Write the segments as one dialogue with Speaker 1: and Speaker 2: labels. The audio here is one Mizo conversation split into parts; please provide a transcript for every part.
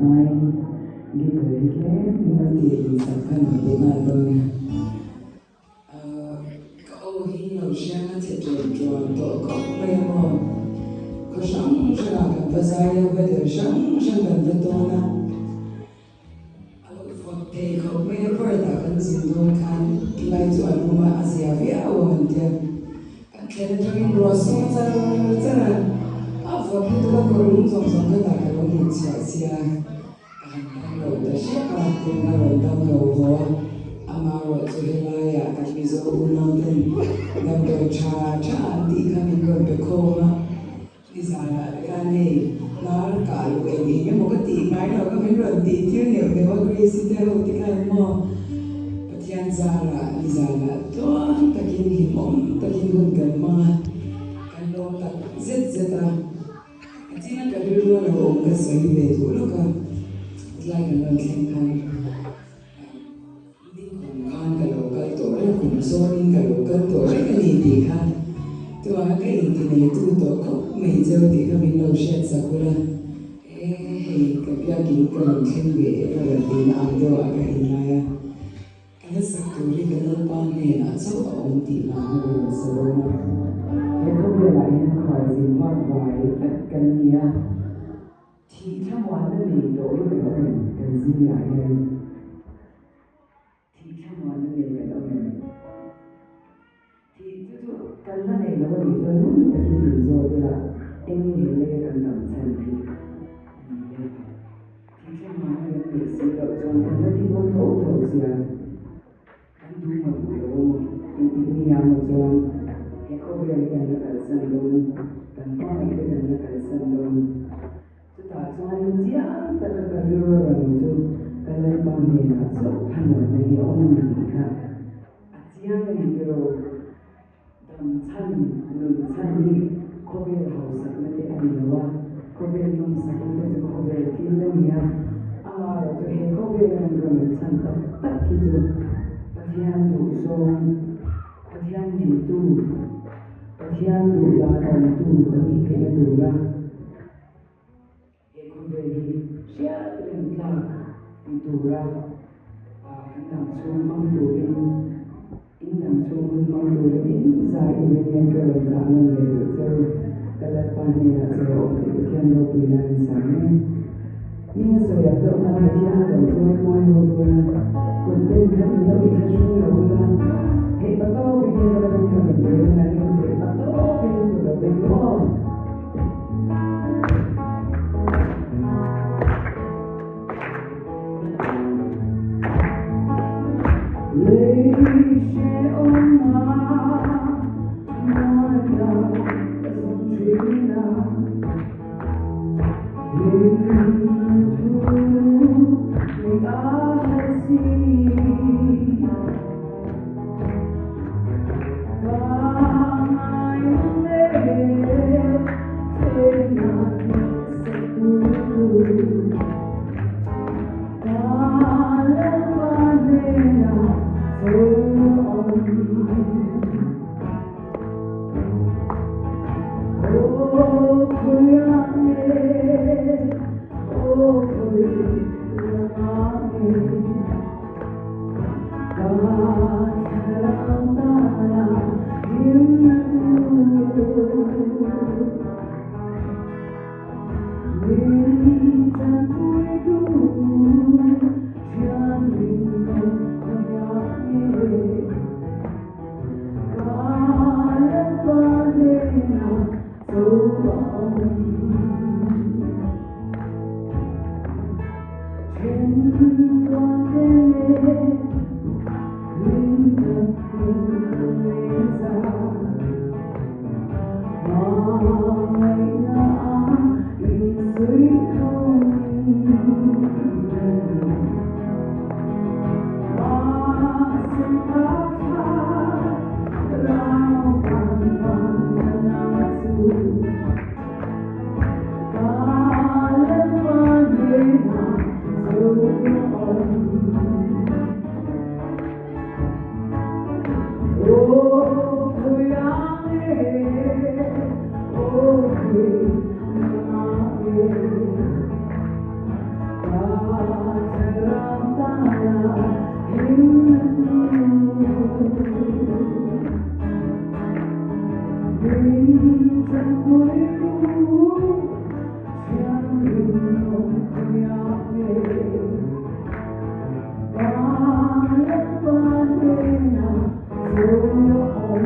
Speaker 1: Hmain guitar hi tlem in a tih ri sak kha ni tih nghal dawn a. Ka aw hi lo hriang a che ṭem ṭuam tawh khawp mai a maw? Khaw hrang hrangah kan va zai a, weather hrang hrang kan va tawn a. A lo vawt thei khawp mai a, Perth-ah kan zin dawn khan tilai chu a lum a, a zia viau ang an tia. Kan thlen atangin ruah sawm char char a, a vawt lutuk a, kawr lum zawng zawng kha tah ka lo hnutchhiah sia. Ka han dam lo ta hrep a, tin ka rawn dam lo haw a, amaherawh chu helaiah kan Mizo unau ten damdawi tha tha an tih kha min rawn pe khawm a, nizanah te khan hei hnar kah luh eng eng emaw ka tih ngai lo kha min rawn tih tir neuh neuh a Grace te ho te khan maw Pathian zarah nizanah tluang takin hlimawm takin hun kan hmang a, kan lawm tak zet zet a. A china ka rilru a lo awm ka sawi ve duh lawk a, tlai kan rawn thleng khan nikum khan ka lo kal tawh reng, kum zawnin ka lo kal tawh reng a ni tih kha tunah ka inti neitu tawh khawp mai cheu tih kha min lo hriat sak ula, e hei ka biakin ka rawn thleng ve e ka rawn tihna ang deuhah ka inngai a. Ka la sak tur hi ka Lalpa hnenah chauh a awm tih hla kha ka rawn sa dawn a. He khawvelah hian khualzin vak vai vek kan ni a, thih thlamuanna nei tawh hi kan awm em? Kan zingah hian thih thlamuanna nei kan awm em? Thih chu chu kan la nei lo a nih chuan ngun takin inzawt ila eng nge he leia kan dam chhan hi a ni le. Thih thlamuana kan neih si loh chuan kan la thi dawn tho tho sia. Kan duh maw duh lo a maw? Engtik ni ah maw chuan he khawvel hi kan la kalsan dawn, kan hmangaih te kan la kalsan dawn. Chutah chuanin chiang taka ka rilru a rawn chu ka Lalpa hnenah chauh thlamuanna hi a awm a ni tih kha a chiang a ni tiraw. Dam chhan, nun chhan hi khawvel hausakna te a ni lo a, khawvel nawmsakna te chu khawvel thil a ni a, amaherawh chu he khawvela kan rawn nun chhan tak tak hi chu Pathian duhzawng, Pathian neitu, Pathian duh dan awmtu kan nih theihna tura he khawvel hi hriat reng tlak ni tura kan dam chhung hmang turin, in dam chhung hun hmang turin in zai turin hian ka rawn chah nawn leh duh che u. Ka Lalpa hnenah chaw a awm tih Pathian ropui nan in sang e. Hming a sawi ang deuh khan Pathian kan chawi mawi ho dawn a, kut ben kha min lo inthlahrung lo ula, theih pa tawpin he ram atang ka rawn rel a ring theih pa tawpin kut lo beng ru aw. Lei hrehawm a muanna ka zawng thin a. Min tanpuitu thian rinawm khawiah nge Van Lalpa hnenah chawl a awm.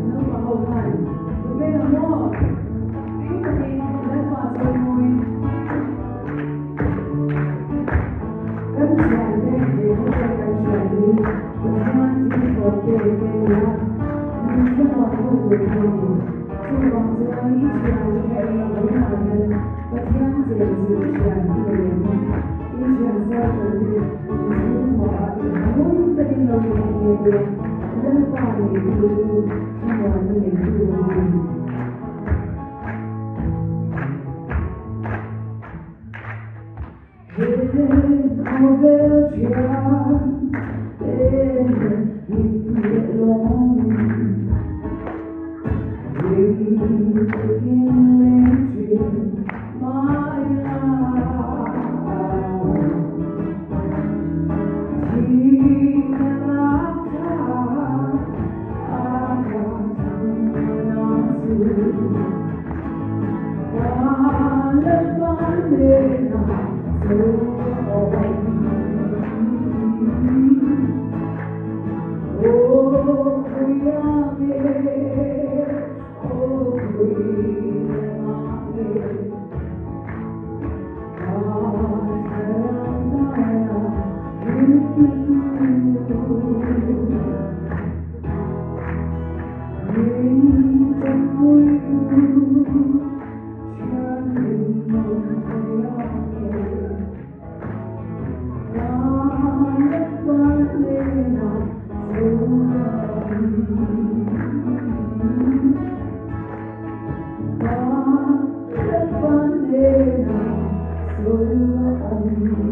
Speaker 1: Naupang ho khan Rubena maw ring takin Lalpa chawimawiin kan thiante he khawvel kan thiante hi Pathian thilthlawt pek te a nia, min thlamuan tu tur kha a ni. Chuvang chuan i thiante kha eng ang ringah hian Pathian chen chilh thian i nei em? I thian circle te in chhungkua ah i hmun takin lo in en let ula, Lalpa neitu te chu thlamuanna neitu an ni. He khawvel thian te hlim leh lawmin hlim takin leng thin mah ila thihna rapthlak a thlamuana chu.